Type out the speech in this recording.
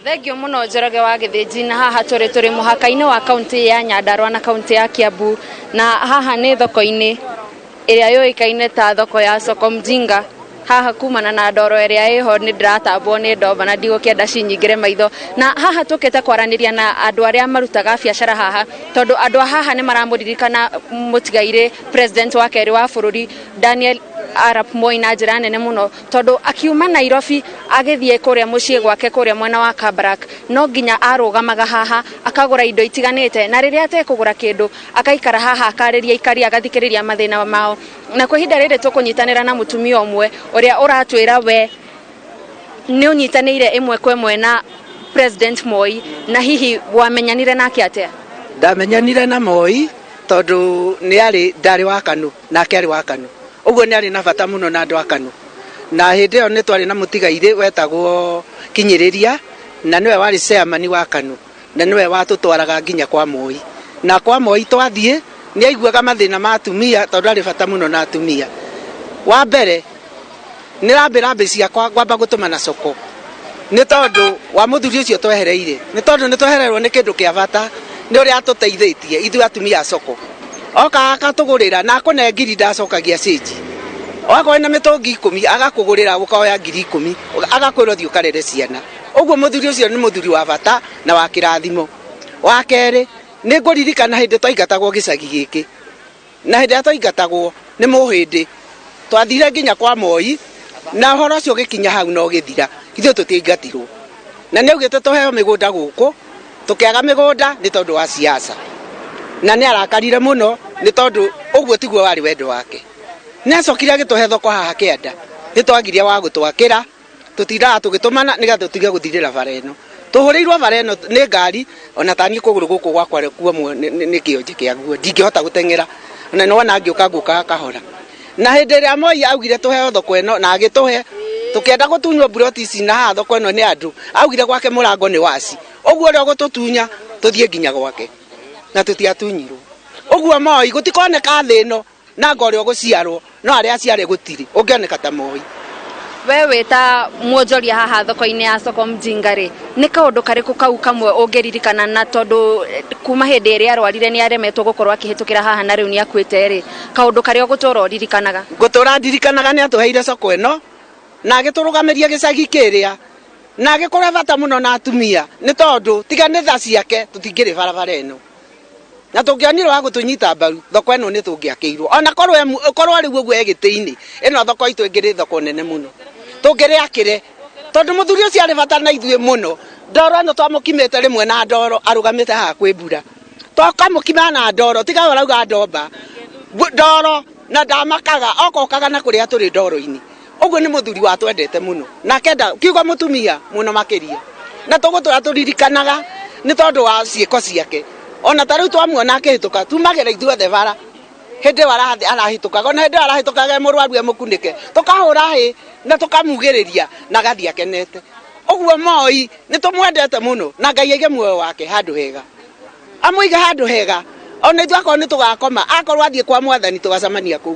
Thengiũ mũno Njoroge wa Gĩthĩnji. Na haha tũrĩ mũhaka-inĩ wa kaunti ya Nyandarua na kaunti ya Kiambu, na haha nĩ thoko-inĩ ĩrĩa yũĩkaine ta thoko ya Soko Mjinga. Haha kumana na ndoro ĩrĩa ĩho, nĩ ndĩratambwo nĩ ndomba na ndigũkĩenda cinyingĩre maitho. Na haha tũkĩte kwaranĩria na andũ arĩa marutaga biacara haha, tondũ andũ a haha nĩ maramũririkana mũtigairĩ president wa kerĩ wa bũrũri Daniel Arap Moi na njĩra nene mũno, tondũ akiuma Nairobi agĩthiĩ kũrĩa mũciĩ gwake kũrĩa mwena wa Kabarak, no nginya arũgamaga haha akagũra indo itiganĩte, na rĩrĩa atekũgũra kĩndũ akaikara haha akarĩria aikari, agathikĩrĩria mathĩna mao. Na kwa ihinda rĩrĩ tũkũnyitanĩra na mũtumia ũmwe ũrĩa ũratwĩra we nĩ ũnyitanĩire ĩmwe kwa ĩmwe na President Moi, na hihi wamenyanire nake atĩa? Ndamenyanire na Moi tondũ nĩ arĩ ndarĩ wa KANU, nake arĩ wa KANU, ũguo nĩ arĩ na bata mũno na andũ a KANU. Na hĩndĩ ĩyo nĩ twarĩ na mũtigairĩ wetagwo Kinyĩrĩria, na nĩwe warĩ chairman wa KANU, na nĩwe watũtwaraga nginya kwa Moi. Na kwa Moi twathiĩ, nĩ aiguaga mathĩna ma atumia, tondũ arĩ bata mũno na atumia. Wa mbere nĩ rambĩ rambĩ ciakwa ngwamba gũtũma na soko, nĩ tondũ wa mũthuri ũcio twehereire, nĩ tondũ nĩ twehererwo nĩ kĩndũ kĩa bata, nĩ ũrĩa atũteithĩtie ithuĩ atumia a soko. Oka akatũgũrĩra na akũne 1,000, ndacokagia cĩnji. Wakorwo na mĩtũngi 10, agakũgũrĩra, ũkoya 10,000, agakwĩra ũthiĩ ũkarere ciana. Ũguo mũthuri ũcio nĩ mũthuri wa bata na wa kĩrathimo. Wa kerĩ, nĩ ngũririkana hĩndĩ twaingatagwo gĩcagi gĩkĩ, na hĩndĩ ĩrĩa twaingatagwo nĩ mũhĩndĩ, twathire nginya kwa Moi, na ũhoro ũcio ũgĩkinya hau na ũgĩthira. Ithuĩ tũtiaingatirwo, na nĩ augĩte tũheo mĩgũnda gũkũ, tũkĩaga mĩgũnda nĩ tondũ wa siasa, na nĩ arakarire mũno, nĩ tondũ ũguo tiguo warĩ wendo wake. Nĩ acokire agĩtũhe thoko haha kĩanda, nĩ twagirie wa gũtwakĩra, tũtindaga tũgĩtũmana nĩgetha tũtige gũthirĩra bara ĩno. Tũhũrĩirwo bara ĩno nĩ ngari, ona taniĩ kũgũrũ gũkũ gwakwa kuomwo nĩ kĩonje kĩaguo, ndingĩhota gũteng'era, ona nĩ wona ngĩũka ngũkaga kahora. Na hĩndĩ ĩrĩa Moi augire tũheo thoko ĩno na agĩtũhe, tũkĩenda gũtunywo mburoti ici na haha thoko ĩno nĩ andũ, augire gwake mũrango nĩ waci, ũguo ũrĩa ũgũtũtunya tũthiĩ nginya gwake, na tũtiatunyirwo. Ũguo Moi gũtikoneka thĩ ĩno na nga ũrĩa ũgũciarwo, no arĩa aciare gũtirĩ ũngĩoneka ta Moi. We wĩ ta mwonjoria haha thoko-inĩ ya Soko Mjinga rĩ, nĩ kaũndũ karĩkũ kau kamwe ũngĩririkana, na tondũ kuma hĩndĩ ĩrĩa arwarire nĩ aremetwo gũkorwo akĩhĩtũkĩra haha, na rĩu nĩ akuĩte rĩ, kaũndũ karĩa ũgũtũra ũririkanaga? Ngũtũra ndirikanaga nĩ atũheire soko ĩno na agĩtũrũgamĩria gĩcagi kĩrĩa, na agĩkorwo bata mũno na atumia, nĩ tondũ tiga nĩ tha ciake tũtingĩrĩ barabara ĩno, na tũngĩonire wa gũtũnyita mbaru, thoko ĩno nĩ tũngĩakĩirwo. Ona korwo rĩu ũguo e gĩtĩ-inĩ, ĩno thoko itũ ĩngĩrĩ thoko nene mũno tũngĩrĩakĩre, tondũ mũthuri ũcio arĩ bata na ithuĩ mũno. Ndoro ĩno twamũkimĩte rĩmwe na ndoro arũgamĩte haha kwĩ mbura, twakamũkima na ndoro, tiga we ũrauga ndomba, ndoro, na ndamakaga okokaga na kũrĩa tũrĩ ndoro-inĩ. Ũguo nĩ mũthuri watwendete mũno, na akenda kiugo mũtumia mũno makĩria, na tũgũtũra tũririkanaga nĩ tondũ wa ciĩko ciake. Ona ta rĩu twamuona akĩhĩtũka, tumagĩra ithuothe bara hĩndĩ ĩyo arahĩtũkaga, ona hĩndĩ ĩyo arahĩtũkaga e mũrwaru e mũkunĩke, tũkahũra hĩ na tũkamugĩrĩria na agathiĩ akenete. Ũguo Moi nĩ tũmwendete mũno, na Ngai aige muoyo wake handũ hega, amũige handũ hega. Ona ithuĩ akorwo nĩ tũgakoma, akorwo athiĩ kwa Mwathani, tũgacemania kũu.